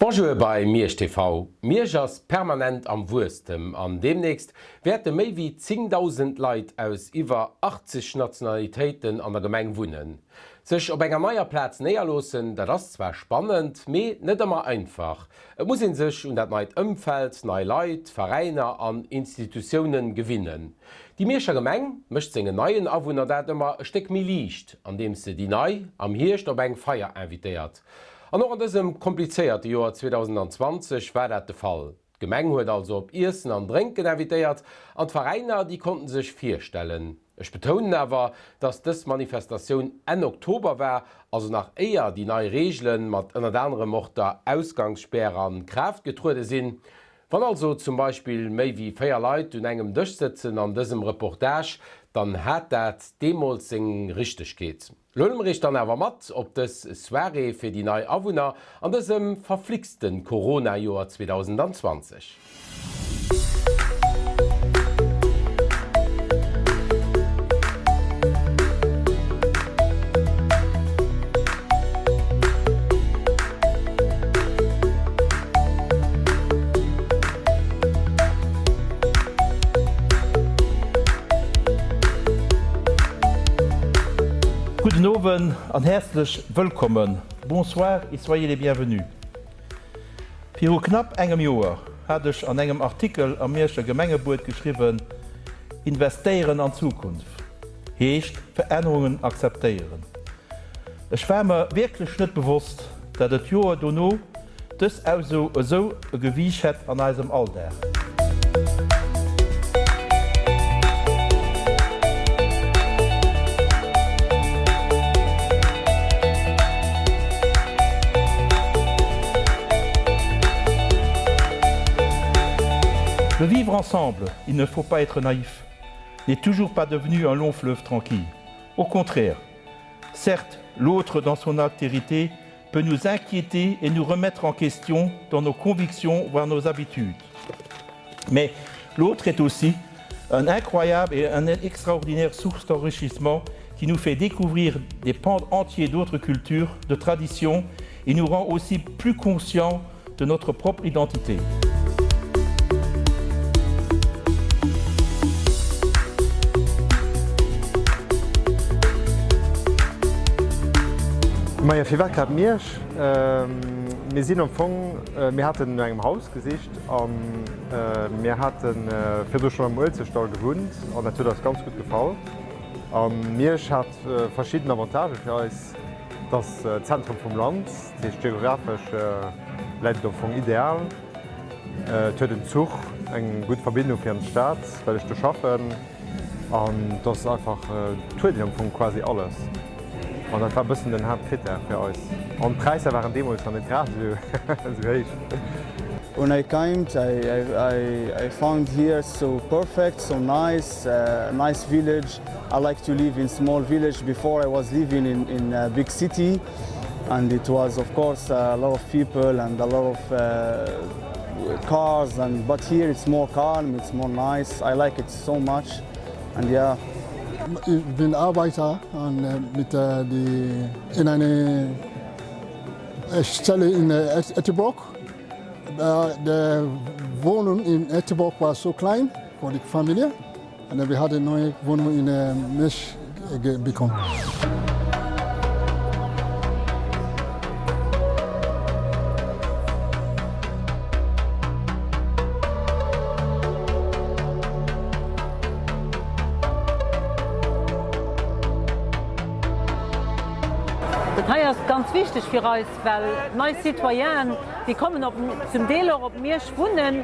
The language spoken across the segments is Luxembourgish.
Bonjour bei Miersch TV. Miersch ass permanent am Wuesstem an deemnächst wäerte méi wéi 10.000 Leit aus iwwer 80 Nationalitéiten an der Gemeng wunnen. Sech op enger neier Plaz néierloossen, dat ass zwar spannend, mee net ëmmer einfach. Et muss een sech un dat neit Ëmfeld, nei Leit, Veräiner an Institutiounen gewinnen. Déi Mierscher Gemeng mécht sengen neien Awunner dat ëmmer e Stéck méi liicht, andeems se déi Nei am Hierscht op eng Feier invitéiert. An och an dësem komplizéierte Joer 2020 war dat de Fall. D'Gemeng huet also op Iessen an Drénken invitéiert an d'Veräiner, déi konnten sech virstellen. Ech betounen awer, dass dës Manifestatioun Enn Oktober war, also nach éier déi nei Reegele mat ënnert anerem och der Ausgangsspär a Kraaft getruede sinn. Wann also zum Beispill méi wéi 4 Leit un engem Dësch sëtzen an dësem Reportage, dann hat dat deemools seng Richtegkeet. Lo huele mer iech dann awer mat op dës Soirée fir déi nei Awunner an dësem verflixte Corona-Joer 2020. Gudden Owend an häerzlech wëllkommen, Bonsoir et soyez les bienvenus. Viru knapp engem Joer hat ech an engem Artikel am Mierscher Gemengebuet geschriwwen, Investéieren an d'Zukunft heescht Verännerungen akzeptéieren. Ech war mer wierklech net bewosst, dat et Joer dono dës Ausso esou e Gewiicht hätt an eisem Alldag. Le vivre ensemble, il ne faut pas être naïf, n'est toujours pas devenu un long fleuve tranquille. Au contraire, certes, l'autre dans son altérité peut nous inquiéter et nous remettre en question dans nos convictions, voire nos habitudes. Mais l'autre est aussi un incroyable et un extraordinaire source d'enrichissement qui nous fait découvrir des pans entiers d'autres cultures, de traditions et nous rend aussi plus conscients de notre propre identité. Majo, firwat grad Miersch? Mir sinn am Fong, mir haten no engem Haus gesicht a mir hate virdru schonn am Uelzechtdall gewunnt an dat huet eis ganz gutt gefall. A Miersch hat verschidden Avantagë fir eis, Et ass d'Zentrum vum Land, dat heescht geographesch läit et am Fong ideal. Et huet en Zuch, eng gutt Verbindung fir an d'Stad, well ech do schaffen. An et ass einfach, et huet een am Fong quasi alles. An dat war e bëssen den Haaptkrittär fir eis. An d'Präisser waren deemools nach net grad esou héich. When I came, I, I, I found here so perfect, so nice, uh, nice village. I like to live in small village. Before I was living in, in a big city and it was of course a lot of people and a lot of uh, cars and but here it's more calm, it's more nice. I like it so much and yeah. Ich bin Arbeiter und äh, mit äh, die, in eine Stelle in äh, Ettelbruck. Die Wohnung in Ettelbruck war so klein für die Familie. Und wir hatten eine neue Wohnung in Miersch bekommen. Dat hei ass ganz wichteg fir eis, well nei Citoyenen, déi kommen op, zum Deel och op Miersch wunnen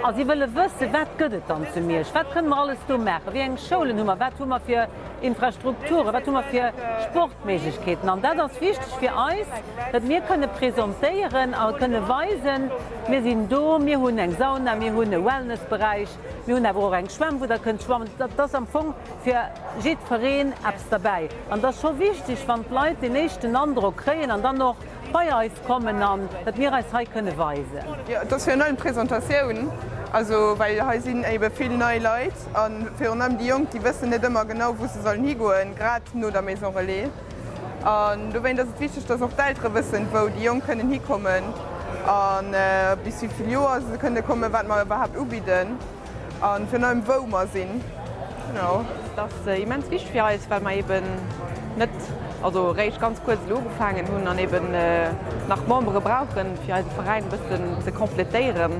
a si wëlle wëssen, wat gëtt et dann zu Miersch, wat kënne mer alles do maachen, wéi eng Schoulen hu mer, wat hu mer fir Infrastrukturen, wat hu mer fir Sportméiglechkeeten. An dat ass wichteg fir eis, datt mir kënne presentéieren a kënne weisen, mir sinn do, mir hunn eng Sauna, mir hunn e Wellnessberäich, mir hunn awer och eng Schwämm, wou Der kënnt schwammen. Dat ass am Fong fir jiddwereen eppes derbäi. An et ass scho wichteg, wann d'Leit deen éischten Androck kréien an dann och bei eis kommen an datt mir eis hei kënne weisen. Jo, et ass virun allem d'Presentatioun, also well hei sinn ebe vill nei Leit a virun allem déi Jonk, déi wëssen net ëmmer genau, wou se sollen higoen, grad no der Maison Relais. An dowéint ass et wichteg, datt och d'Eltere wëssen, wou déi Jonk kënnen hikommen. A bis wéi vill Joer se kënne kommen, wat mer iwwerhaapt ubidden a virun allem wou mer sinn. Genau. Dat ass immens wichteg fir eis, well mer eben net, also eréischt ganz kuerz elo ugefaangen hunn an eben nach Membere brauchen, fir eise Veräin e bëssen ze completéieren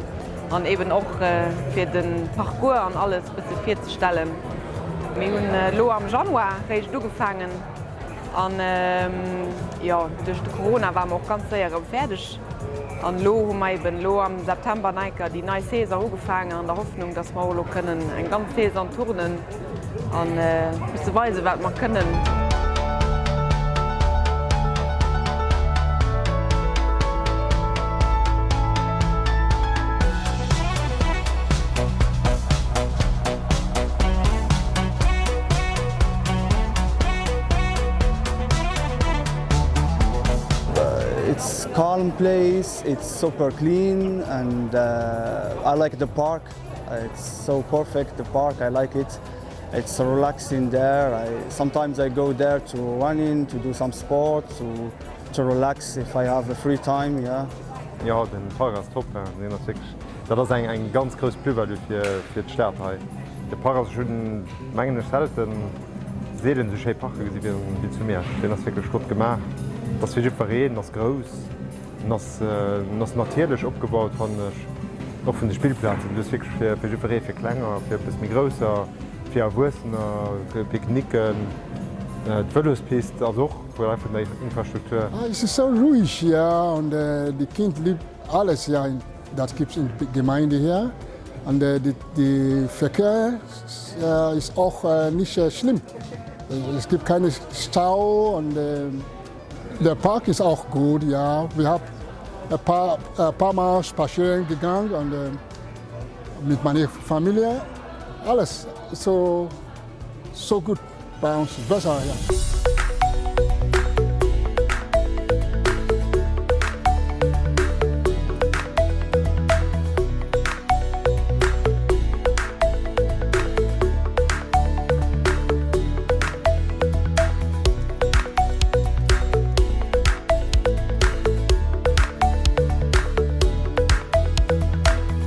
an eben och fir de Parcours an alles e bësse virzestellen. Mir hunn elo am Januar eréischt ugefaangen. An jo, duerch de Corona ware mer och ganz séier erëm fäerdeg. An elo hu mer eben elo am September nach eng Kéier déi nei Saison ugefaangen, an der Hoffnung, dass mer och elo kënnen eng ganz Saison turnen an e bësse weisen, wat mer kënnen. It's calm place, it's super clean and I like the park, it's so perfect the park, I like it. It's relaxing there, I sometimes I go there to running, to do some sport, to to relax if I have a free time, yeah. Jo, den Park ass top, deen ass wierklech, dat ass eng eng ganz grouss Plus-value fir fir d'Stad hei. De Park ass, ech hunn mengen ech selten, seelen esou schéi Parke gesi wéi zu Miersch. Deen ass wierklech flott gemaach, et ass fir jiddwereen, en ass grouss, en ass en ass natierlech opgebaut fannen ech, och vun de Spillplazen. Du hues wierklech fir fir jiddweree, fir Klenger, fir e bësse méi Grousser, fir Erwuessener, Picknicken, d'Vëlospist ass och. Vun der Infrastruktur. Es ist so ruhig hier und die Kind liebt alles hier, das gibt's in der Gemeinde hier und die, die Verkehr ist auch nicht schlimm. Es gibt keine Stau und der Park ist auch gut, ja. Wir haben ein paar, ein paar Mal spazieren gegangen und mit meiner Familie. Alles so, so gut. Bei ons is besser, ja.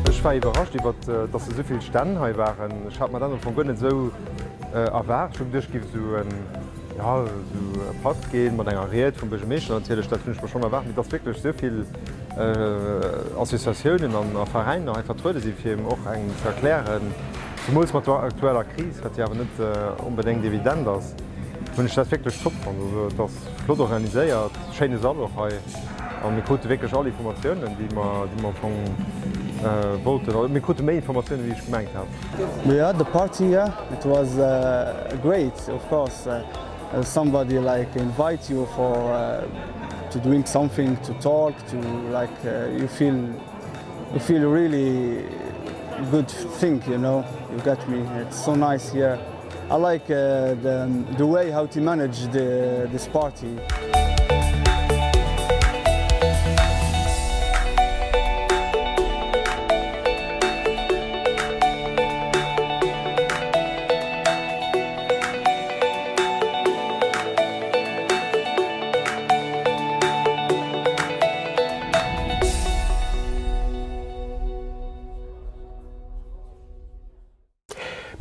Ech war iwwerrascht iwwert dass esou vill Stänn hei waren. Ech hat mer dat am Fong guer net esou Erwaart. Ech hu geduecht, et géif esou en, jo, esou e Patt ginn, mat enger Ried vum Buergermeeschter natierlech, dat hunn ech mer schonn erwaart, mee dass wierklech esou vill Associatiounen an a Veräiner hei vertruede sinn, fir och engem ze erklären, zemools mat der aktueller Kris, wat jo awer net onbedéngt evident ass, hunn ech dat wierklech top fonnt. Also et ass flott organiséiert, schéine Sall och hei a mir krute wierklech all Informatiounen, déi mer, déi mer am Fong wollten. Mir krute méi Informatiounen, wéi ech gemengt hat. Yeah, the party, yeah, it was great, of course. Somebody like invite you for to drink something, to talk, to like you feel you feel really good thing, you know. You get me? It's so nice here. I like the the way how to manage the this party.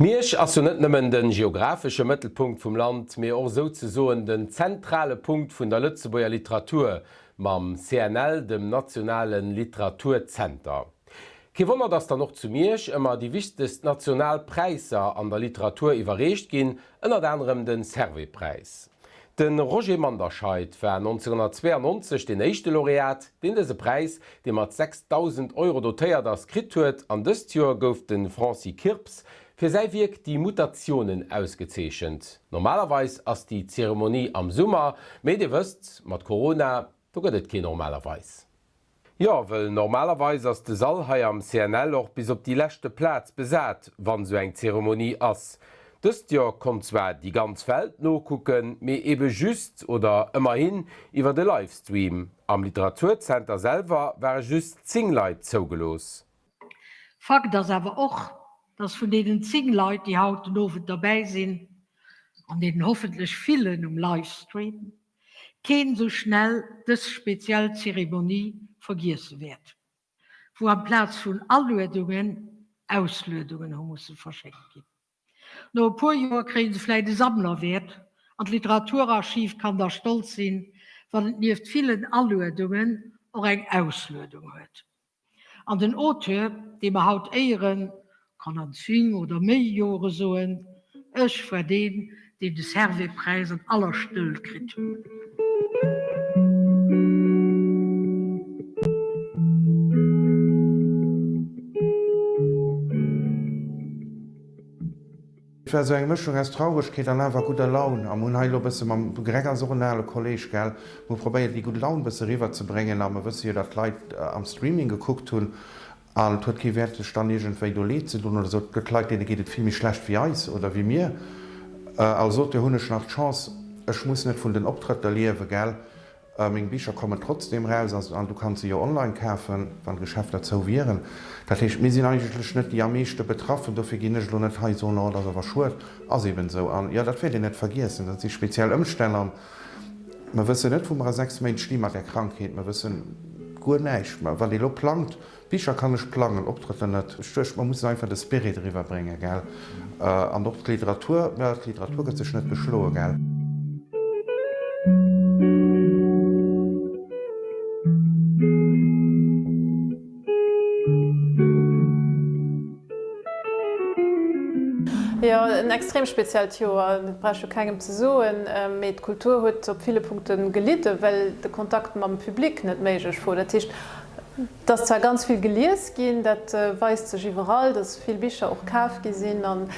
Miersch ass jo net nëmmen de geographesche Mëttelpunkt vum Land, mee och souzesoen den zentrale Punkt vun der Lëtzebuerger Literatur, mam CNL, dem nationale Literaturzenter. Kee Wonner, datt dann och zu Miersch ëmmer déi wichtegst national Präisser an der Literatur iwwerreecht ginn, ënnert anerem de Servais-Präis. De Roger Manderscheid war 1992 deen éischte Laureat, deen dëse Präis, dee mat 6.000 Euro dotéiert ass, kritt huet an dëst Joer gouf de Francis Kirps fir säi Wierk Die Mutationen ausgezeechent. Normalerweis ass déi Zeremonie am Summer, mee Dir wësst, mat Corona, do gëtt et kee normalerweis. Jo, wëll normalerweis ass de Sall hei am CNL och bis op déi leschte Plaz besat, wann sou eng Zeremonie ass. Dëst Joer konnt zwar déi ganz Welt nokucken, mee ebe just, oder ëmmerhin, iwwer e Livestream. Am Literaturzenter selwer ware just 10 Leit zougelooss. Fakt ass awer och, dass vun deenen 10 Leit, déi haut den Owend derbäi sinn, an deenen hoffentlech villen um Livestream, Keen sou schnell dës speziell Zeremonie vergiesse wäert, wou amplaz vun Aluedungen Ausluedungen hu musse verschéckt ginn. No e puer Joer kréie se vläit e Sammlerwäert an d'Literaturarchiv kann da stolz sinn, wann et nieft villen Aluedungen och eng Ausluedung huet. An den Auteur, dee mer haut éieren, kann an 10 oder méi Jore soen, Ech war deen, deen de Servais-Präis an aller Stëllt kritt huet. Et war esou eng Mëschung aus Trauregkeet an awer gudder Laun. A mer hunn hei elo e bësse mam Greg ass och en ale Kolleg, gell, mer hu probéiert déi gutt Laun e bësse eriwwer ze bréngen. A mer wësse jo, datt d'Leit am Streaming gekuckt hunn. An et huet kee Wäert sech dann iergendwéi do leed ze doen oder esou. Et gëtt Leit, deene geet et vill méi schlecht wéi eis oder wéi mir. Als Auteur hunn ech nach d'Chance, ech muss net vun den Optrëtter liewen, gell. Meng Bicher kommen trotzdem raus an du kanns se jo online kafen, wann d'Geschäfter zou wieren. Dat heescht, mir sinn eigentlech net déi am meeschte betraffen. Dofir ginn ech elo net hei soen, oh, dat ass awer schued. Ass eben esou. An jo, dat wäert een net vergiessen. Dat si speziell Ëmstänn an mer wëssen net, wou mer a 6 Méint sti mat där Krankheet. Mer wëssen guer näischt. Wat ee lo plangt, Bicher kann ech plangen, Optrëtter net. Ech duecht, mer mussen einfach de Spirit eriwwer bréngen, gell? An och d'Literatur, mä d'Literatur gëtt sech net geschloen, gell? Jo, en extrem speziellt Joer, dat brauch ech jo kengem ze soen. Mee d'Kultur huet op ville Punkte gelidden, well de Kontakt mam Public net méiglech wor. Dat heescht, Et ass zwar ganz vill gelies ginn, dat weist sech iwwerall, datt vill Bicher och kaf gi sinn an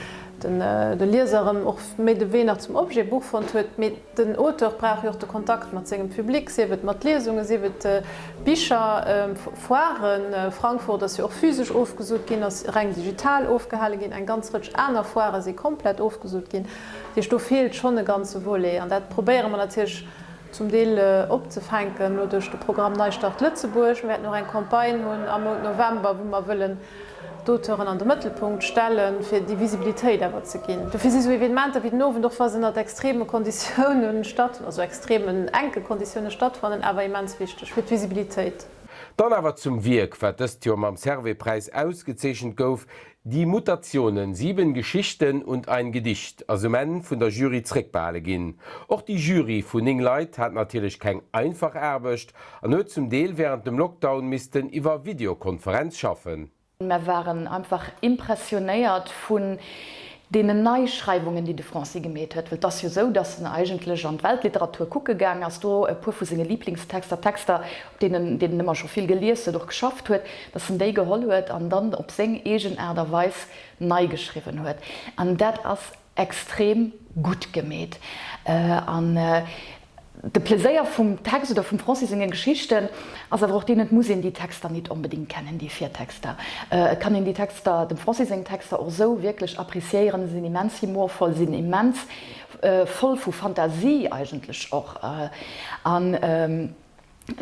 de Lieser erëm och méi de Wee nach zum Objet Buch fonnt huet, mee den Auteur brauch jo och de Kontakt mat sengem Public, sief et mat Liesungen, sief et Bicher, Foiren. Frankfurt ass jo och physesch ofgesot ginn, ass reng digital ofgehale ginn, eng ganz Rëtsch aner Foirë si komplett ofgesot ginn. Dat heescht, do feelt schonn e ganze Volet an dat probéiere mer natierlech zum Deel opzefänken, elo duerch de Programm Neistart Lëtzebuerg. Mir wäerten och eng Campagne hunn am Mount November, wou mer wëllen d'Auteuren an de Mëttelpunkt stellen, fir déi Visibilitéit awer ze ginn. Dofir si sou Evenementer wéi den Owend, och wa se ënnert extreme Konditiounen stattfannen, also extremen enke Konditioune stattfannen, awer immens wichteg fir d'Visibilitéit. Dann awer zum Wierk, wat dëst Joer mam Servais-Präis ausgezeechent gouf, Die Mutationen, sieben Geschichten und ein Gedicht ass um Enn vun der Jury zréckbehale ginn. Och déi Jury vun 9 Leit hat natierlech keng einfach Aarbecht an huet zum Deel wärend dem Lockdown missten iwwer Videokonferenz schaffen. Mer waren einfach impressionéiert vun deenen Neischreiwungen, déi de Francis gemeet huet. Well et ass jo esou, datt en eigentlech an d'Weltliteratur kucke gaang ass, do e puer vu senge Liblingstexter, Texter, op deenen, deenen en ëmmer scho vill gelies huet, och geschafft huet, datt en déi geholl huet an dann op seng eegen Aart a Weis nei geschriwwen huet. An dat ass extrem gutt gemeet. An de Pleséier vum Text oder vum Francis senge Geschichten ass awer och deen, et muss een déi Texter nit onbedéngt kennen, déi Virtexter. Et kann een déi Texter, dem Francis seng Texter och esou wierklech appréciéieren. Se sinn immens humorvoll, sinn immens voll vu Fantasie eigentlech och. An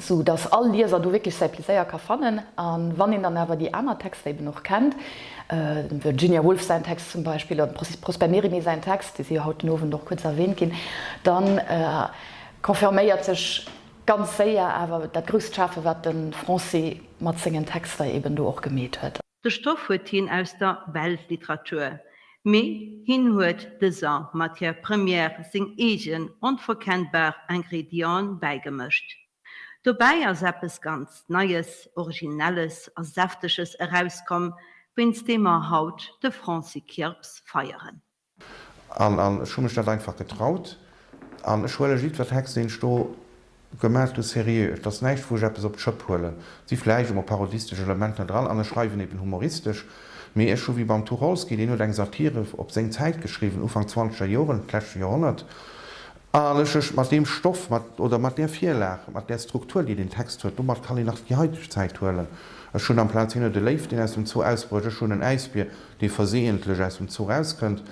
sou dass all Lieser do wierklech säi Pleséier ka fannen. A wann een dann awer déi aner Texter eben och kennt, dem Virginia Woolf säin Text zum Beispill oder dem Prosper Mérimée säin Text, déi si jo haut den Owend och kuerz erwähnt ginn, da confirméiert sech ganz séier awer dat grousst Schafe wat de Francis mat sengen Texter eben do och gemeet huet. De Stoff huet hien aus der Weltliteratur, mee hien huet dëser Matière première seng eegen onverkennbar Ingredienten bäigemëscht. Dobäi ass eppes ganz Neies, Originelles a Säfteges erauskomm, wéinst deem mer haut de Francis Kirps feieren. An an ech hu mech dat einfach getraut. An ech huele jiddwer Text, deen ech do gemat hu, seriö. Et ass näischt, wou ech eppes op d'Schëpp huelen. Et si vläicht emol parodistesch Elementer dran an ech schreiwen eben humoristesch. Mee ech hu wéi beim Tucholsky, deen huet eng Satire op seng Zäit geschriwwen, Ufank zwanzeger Joren, d'leschte Joerhonnert. An ech ech mat deem Stoff, mat, oder mat där Virlag, mat där Struktur, déi deen Text huet, domat kann een nach déi haiteg Zäit huelen. Ech hunn amplaz, hien huet e Léiw, deen aus dem Zoo ausbrécht, ech hunn en Äisbier, dee versehentlech aus dem Zoo rauskënnt,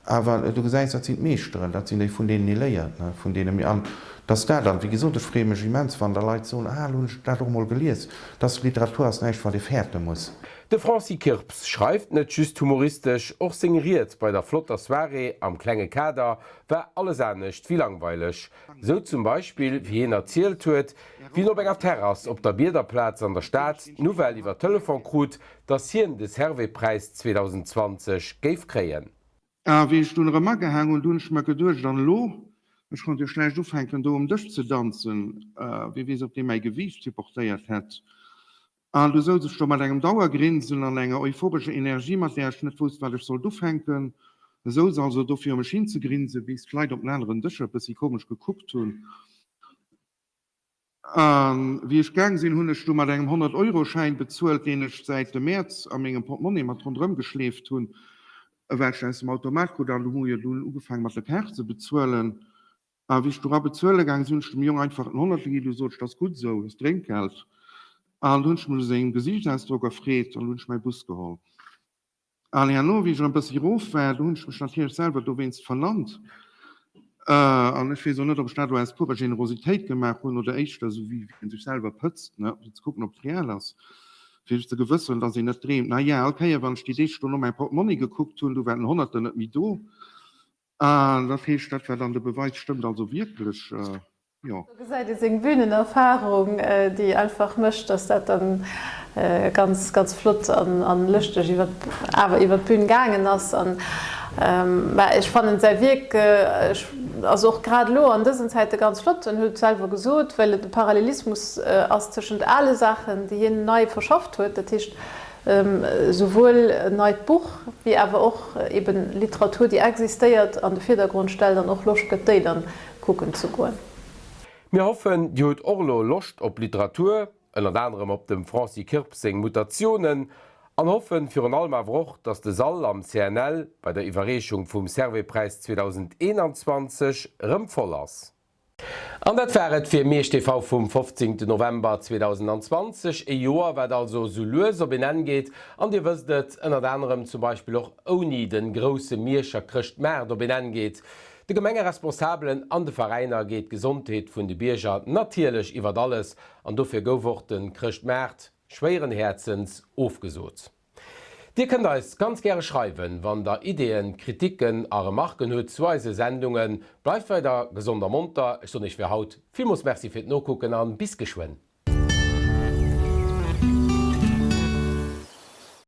awer du gesäis, dat sinn d'Meeschteren, dat sinn déi, vun deenen ee léiert, ne, vun deene mir, an dass dat, an wéi gesot, ech freeë mech immens, wann da Leit soen, ah, elo hunn ech dat och emol gelies, dass Literatur ass näischt, wat ee fäerte muss. De Francis Kirps schreift net just humoristesch, och seng Ried bei der flotter Soirée am klenge Kader war alles anescht wéi langweileg. Sou zum Beispill wéi hien erzielt huet, wéi en op enger Terrass op der Biederplaz an der Stad d'Nouvelle iwwer Telefon krut, dass hien de Servais-Präis 2020 géif kréien. A wéi ech dunn erëm agehaang hunn, du hunn ech mer geduecht, an elo? Ech konnt jo schlecht ufänken do um Dësch ze danzen, wie weess ob dee mäi Gewiicht supportéiert hätt. An du souz ech do mat engem Dauergrinsen an enger euphorescher Energie, mat där ech net wousst wat ech sollt ufänken, souz also do viru mech hinzegrinsen, bis d'Leit op den aneren Dëscher e bëssi komesch gekuckt hunn. A wéi ech gaang sinn, hunn ech du mat engem 100 Euro Schäin bezuelt, deen ech säit dem Mäerz a mengem Portemonnaie mat ronderëm geschleeft hunn, well ech aus dem Automat krut. An du hu jo dunn ugefaangen mat der Kaart ze bezuelen. A wéi ech dora bezuele gaang sinn, hunn ech dem Jong einfach en Honnerter ginn. Du sot ech, dat ass gutt esou, dat ass Drénkgeld. An du hunn ech mech u sengem Gesiichtsausdrock erfreet an du hunn ech mäi Bus geholl. An herno, wéi ech erëm e bëssi erof war, do hunn ech mech natierlech selwer dowéinst vernannt. An ech weess och net, ob ech dat elo aus purer Generositéit gemaach hunn oder éischter esou wéi een sech selwer pëtzt, ne, fir ze kucken, ob et real ass, fir sech ze gewësseren, dass een net dreemt. Na ja, all Kéier, wann ech déi Deeg dono mäi Portmonni gekuckt hunn, du war den Honnerter net méi do. An dat heescht, dat war dann de Beweis, stëmmt also wierklech. Jo. Do gesäit ee seng Bühnenerfahrung, déi einfach mécht, dass dat dann ganz, ganz flott an lëschteg iwwer, awer iwwer d'Bühn gaangen ass. An mä ech fannen säi Wierk ass och grad elo an dësen Zäite ganz flott. En huet et selwer gesot, well et e Parallelismus ass tëschent ale Saachen, déi hien nei verschafft huet, dat heescht souwuel en neit Buch wéi awer och eben Literatur, déi existéiert, an de Virdergrond stellt an och Loscht gëtt, déi dann kucken ze goen. Mir hoffen, Dir hutt och elo Loscht op Literatur, ënnert anerem op dem Francis Kirps seng Mutationen, an hoffen virun allem awer och, dass de Sall am CNL bei der Iwwerreechung vum Servais-Präis 2021 rëm voll ass. An dat war et fir Miersch TV vum 15 November 2020, e Joer wat also sou lues op een Enn geet, an Dir wësst et, ënnert anerem zum Beispill och ouni den grousse Mierscher Chrëschtmaart op een Enn geet. De Gemengeresponsabelen an de Veräiner geet d'Gesondheet vun de Bierger natierlech iwwert alles an dofir gouf och de Chrëschtmaart schwéieren Häerzens ofgesot. Dir kënnt eis ganz gäre schreiwen, wann der Ideeën, Kritiken a Remarken hutt zu eise Sendungen. Bleift weider gesond a monter. Ech soen iech fir haut villmools Merci fir d'Nokucken an bis geschwënn.